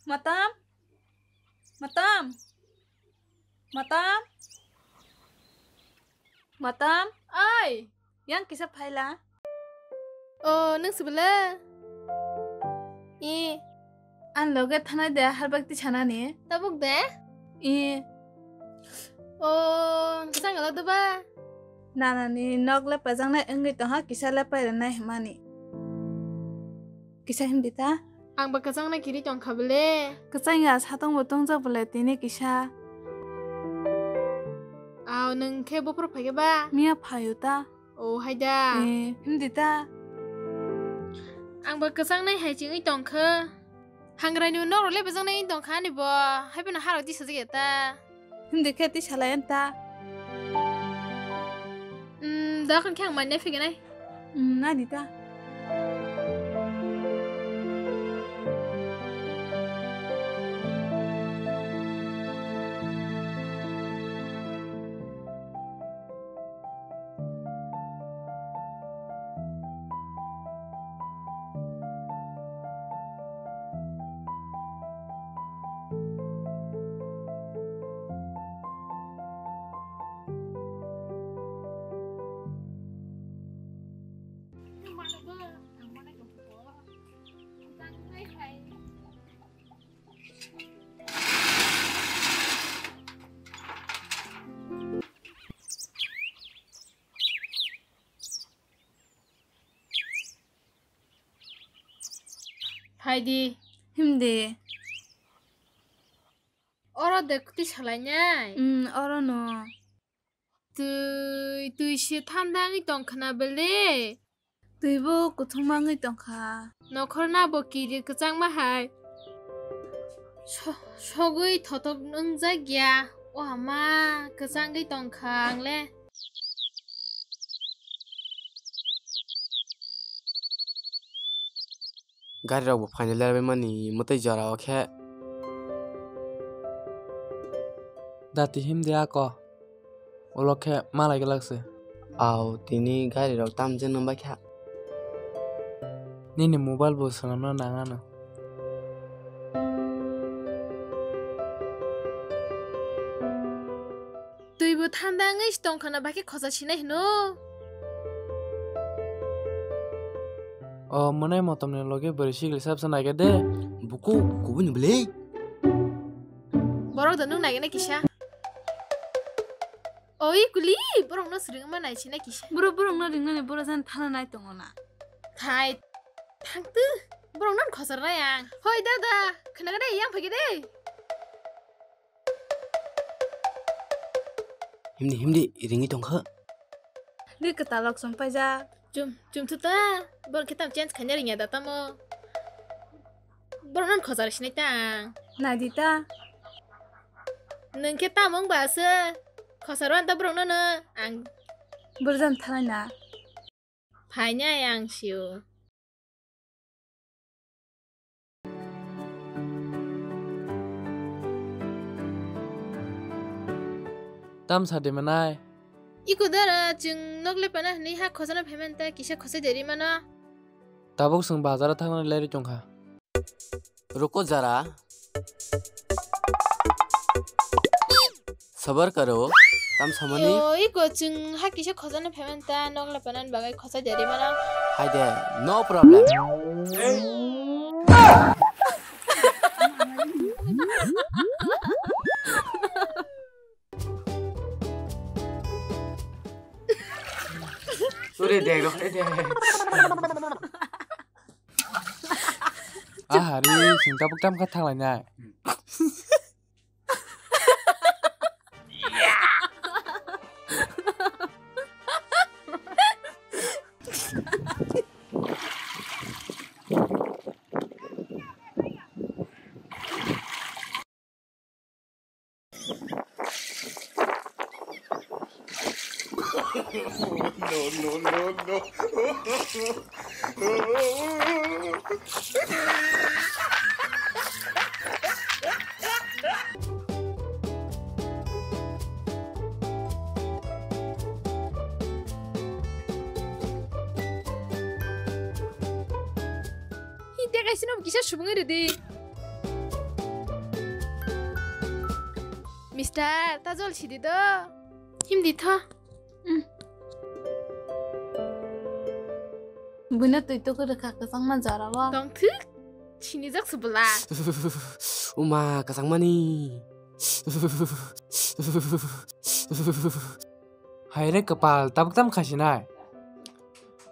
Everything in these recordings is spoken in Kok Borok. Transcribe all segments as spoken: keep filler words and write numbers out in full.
Matam? Matam? Matam? Matam? Ai! Yang kisa phaila? O, nung sibele? I. An loge thanai de harbak ti sanani. Tabuk de? I. O, kisang galo de ba? Nanani nok le pajaknai wngwi tongha, kisa le pairwnai hwnmani. Kisa himdi ta? Ang ba kwchangna kiri tongkha bele. Kwchangya satong bo tongjak bele tini kisa. Aw, nwng khe bophor phaikhe ba? Miya phaio ta. O, hai da. Eh, himdi ta. Ang ba kwchangnai hai chingwi tongkha. Hangraini nok rok le bajaknai tongkha ani bo. Hai phano harok tisajak ya ta. Himdi khe twi salai anta. Hmm, dokan khe ang mai nai phaikhe nai. Hmm, nai di ta. Phaidi. Himdi. Oro de kuti salainai. Hmm, oro no. Twi, twi se thanda wngwi tongkha na bele? Twi bo kuthuma wngwi tongkha. Nokhorna bo kiri kwchangma hai. So-, sogwi thotok wngjak ya. O ama, kwchangwi tongkha ang le. Gari rok bo phaina lerbai mani mwtwi jora o khe. Dati himdi ako. Ulo khe malai glak se. Aw, tini gari rok tam je nang bai kha. Nini mobile bo swnamna nang ano. Twi bo thanda wngwi se tongkha na, bai khe khosa sinai hino. O mwnai motom ni loge bwrwi sikli sab sa nai khe de. Buku kubui ni bwlwi. Borok da nwng nai khe na kisa. Oi kuli, borok no swrwng ma nai sina kisa. Borok, borok no ringnani borok jan thana nai tongo na. Thai, thang tu, borok no khosor nai ang. Hoi dada, khna gade yang phai gede. Himdi, himdi, ringwi tongkha. Di kwtal rok chum paijak. Chum, chum thu ta, borok khe tam change khaina ringya da tamo. Borok no khosor sinai ta ang. Nai di ta. Nwng khe tamo wng ba se? Khosor wan ta borok no no ang. Borok jan thanai na. Phainai ang sio. Tam sa de manai. Iko dara chwng nok le pana hwnwi ha khosana phaimanta kisa khosai deri mano. Tabuk chwng bazaro thangna lerwi tongkha. Ruko jara. Sabar karo. Tam samani. Yo, iko chwng ha kisa khosana phaimanta nok le panani bagwi khosai deri mano. Hai de, no problem. Suri dek rok de. Ahari, sing tabuk tam kha thanglai nai. No, no, no, no. Hi, tei kaisa no kisa subung ri di. Mister, ta jol sidi do. Himdi tho. Buino twi tuku rwkha kwchangma jorao. Tong thwk. Sinijak su bwla. Uma, kwchangmani. Haire kwpal, tabuk tam khasinai.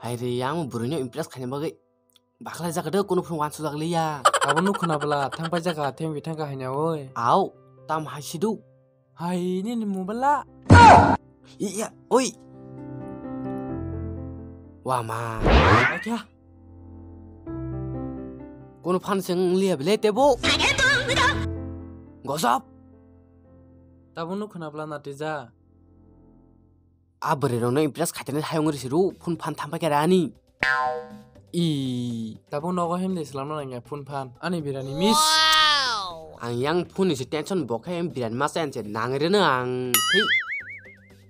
Haire, yang bwrwino impress khaina bagwi. Bakhlai jaga de, kuno phone wansuk jak liya. Abo nuk khna bwla, thang pai jaga, thengwi thangkha haina oi. Au, tam hai sidu. Hai, nini mobile la. Iya, oi. Wama. Akya. Kuno phone seng liya bile tebo. Gosap. Tabuk nuk khna bwla na tija. A bwrwi rokno impress khaitani hayung ri siru phone phan thampai khe rani. I. Tabuk nogo himdi slamna nangya phone phan. Ani birani miss. Ang yang phone ni se tension bo khe birani masa ense nang reno ang. Thei.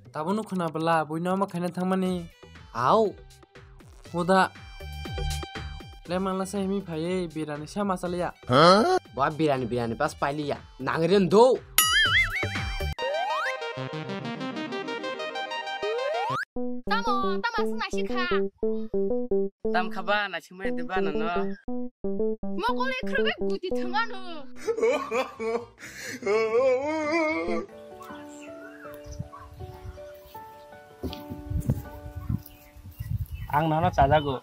Tabuk nuk khna bwla buino ama khaina thangmani. Au. Huda. Le mangla sa himi phaiye birani sa masaliya. Bo birani birani pas pailiya. Nang reno do. Tamo, tamo aswk naisik kha? Tam kha ba naisik mai de ba nono. Mokol e khwrwk bai guti thwng ano. Ang nono chajago.